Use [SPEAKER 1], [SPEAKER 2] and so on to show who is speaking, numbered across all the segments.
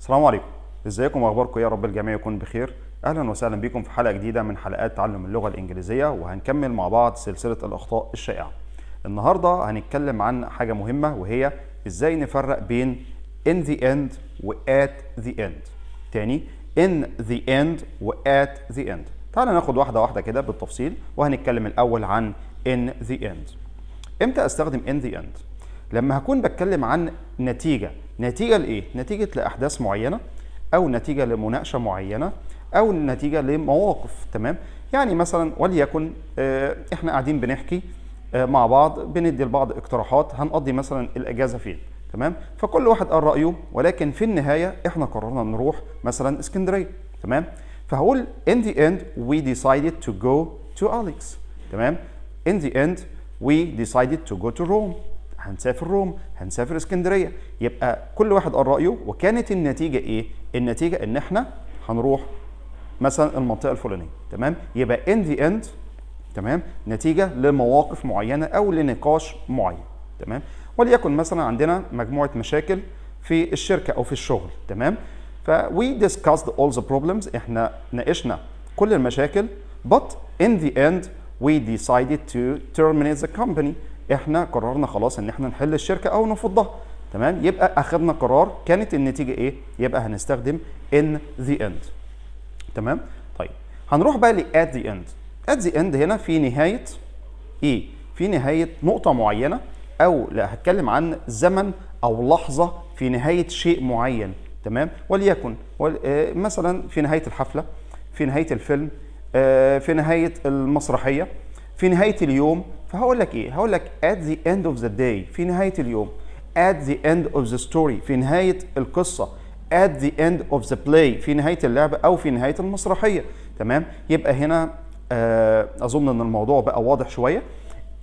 [SPEAKER 1] السلام عليكم، ازيكم واخباركم؟ يا رب الجميع يكون بخير. اهلا وسهلا بكم في حلقة جديدة من حلقات تعلم اللغة الانجليزيه، وهنكمل مع بعض سلسلة الاخطاء الشائعة. النهارده هنتكلم عن حاجة مهمه، وهي ازاي نفرق بين in the end و at the end. تاني، in the end و at the end. تعال ناخد واحدة واحدة كده بالتفصيل، وهنتكلم الاول عن in the end. امتى استخدم in the end؟ لما هكون بتكلم عن نتيجة. نتيجة لإيه؟ نتيجة لأحداث معينة، أو نتيجة لمناقشة معينة، أو نتيجة لمواقف، تمام؟ يعني مثلا وليكن احنا قاعدين بنحكي مع بعض، بندي لبعض اقتراحات هنقضي مثلا الأجازة فين، تمام؟ فكل واحد قال رأيه، ولكن في النهاية احنا قررنا نروح مثلا اسكندرية، تمام؟ فهقول in the end we decided to go to Alex، تمام؟ in the end we decided to go to Rome. هنسافر روم، هنسافر اسكندريه. يبقى كل واحد قال رايه، وكانت النتيجة ايه؟ النتيجة ان احنا هنروح مثلا المنطقة الفلانيه، تمام؟ يبقى in the end، تمام، نتيجة لمواقف معينة او لنقاش معين، تمام؟ وليكن مثلا عندنا مجموعة مشاكل في الشركة او في الشغل، تمام؟ ف we discussed all the problems، احنا ناقشنا كل المشاكل، but in the end we decided to terminate the company. احنا قررنا خلاص ان احنا نحل الشركة او نفضها، تمام؟ يبقى اخذنا قرار، كانت النتيجة ايه؟ يبقى هنستخدم in the end، تمام؟ طيب، هنروح بقى ل at the end. at the end هنا في نهاية ايه؟ في نهاية نقطة معينه، او لا، هتكلم عن زمن او لحظة في نهاية شيء معين، تمام؟ وليكن مثلا في نهاية الحفله، في نهاية الفيلم، في نهاية المسرحيه، في نهاية اليوم. فهقول لك ايه؟ هقول لك at the end of the day، في نهاية اليوم، at the end of the story، في نهاية القصه، at the end of the play، في نهاية اللعبة او في نهاية المسرحيه، تمام؟ يبقى هنا اظن ان الموضوع بقى واضح شويه.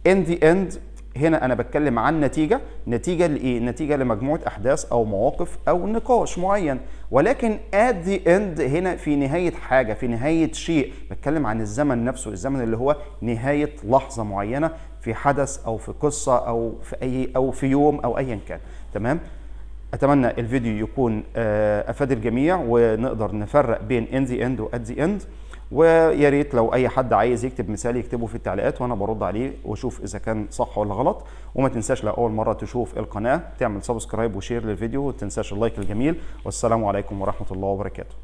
[SPEAKER 1] in the end هنا انا بتكلم عن نتيجه. نتيجة لايه؟ نتيجة لمجموعة احداث او مواقف او نقاش معين. ولكن at the end هنا في نهاية حاجه، في نهاية شيء، بتكلم عن الزمن نفسه، الزمن اللي هو نهاية لحظة معينة في حدث او في قصة او في اي او في يوم او ايا كان، تمام؟ اتمنى الفيديو يكون افاد الجميع، ونقدر نفرق بين in the end و at the end. ويا ريت لو اي حد عايز يكتب مثال يكتبه في التعليقات، وانا برد عليه واشوف اذا كان صح ولا غلط. وما تنساش لو اول مرة تشوف القناة تعمل subscribe و share للفيديو، وما تنساش ال like الجميل. والسلام عليكم ورحمة الله وبركاته.